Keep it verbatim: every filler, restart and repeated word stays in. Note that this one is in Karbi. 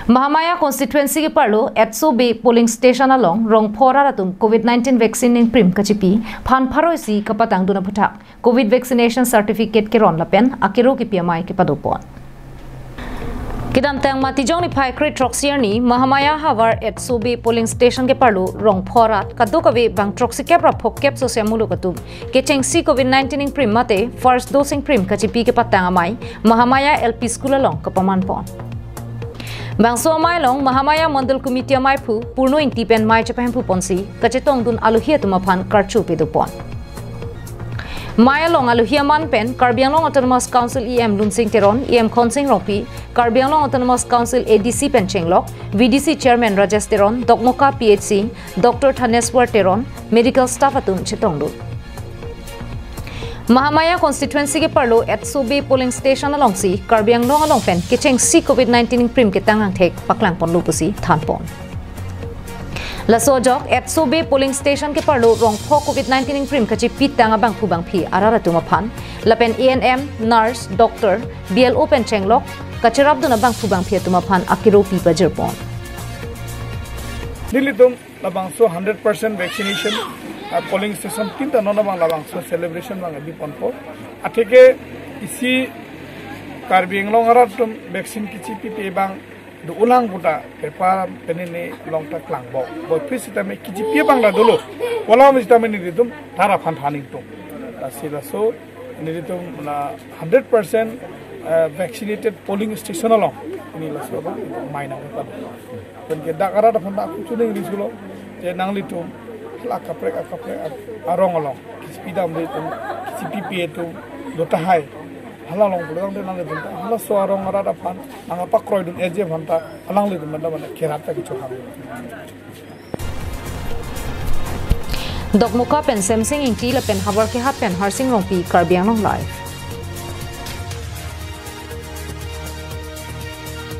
Mahamaya constituency keparlo Etso Bey polling station along rongpho arat atum Covid nineteen vaccine ningprim kachipi phan pharo isi kapatangdun aphuthak Covid vaccination certificate keron lapen akero kipi amei kepadopon. Kedamtang Matijong niphai kre-throksi arni Mahamaya havar Etso Bey polling station keparlo rongpho arat kadokave bang throksikep ra phokep sosial muluk atum kechengsi Covid nineteen ningprim mate first dose ningprim kachipi kepatang amei Mahamaya L P school along kapamanpon. Bangso amei along Mahamaya Mandal Committee ameiphu Purno Ingti pen mei chepahemphuponsi kachetongdun alohi atum aphan karcho pedopon. Mei along alohi aman pen Karbi Anglong Autonomous Council E M Lunsing Teron, E M Khonsing Rongpi, Karbi Anglong Autonomous Council A D C pen chenglok V D C Chairman Rajesh Teron, Dokmoka P H C Doctor Thaneswar Teron, medical staff atum chetongdun. Mahamaya constituency keparlo Etso Bey polling station alongsi Karbi Anglong along pen kechengsi Covid nineteen ningprim ketang angthek paklangponlo pusi thanpon. Laso ajok Etso Bey polling station keparlo rongpho Covid nineteen ningprim kachipitang abangphu bangphi arat atum aphan lapen A N M, nurse, doctor, B L O pen chenglok kacherapdun abangphu bangphi atum aphan akero pi pajirpon. Nelitum labangso hundred percent vaccination, ah, polling station tinta non abang labangso celebration abang biponpo. Atheke isi Karbi Anglong arat atum vaccine kichipipe abang do-unlang puta paper penene along ta klangpo. Boyphi sitame kichipi abang ta dolo. Wala sitame nelitum thara phan thaning tum. Lasi laso nelitum na hundred percent, eh, vaccinated polling station along. Neli laso abang mei nangkepadopon. Pen ke dak arat aphan ta kuchuning risulo. Je nanglitum la kaprek akaprek arong along kichipidam atum, kichipipe atum do tahai. Hala along pulang de nanglitum ta halaso arong arat aphan nangpakroidun eje aphan ta alanglitum manda manda kerat ta kechohang. Dokmoka pen Semsing Ingti lapen Howraghat pen Harsing Rongpi, Karbi Anglong Live.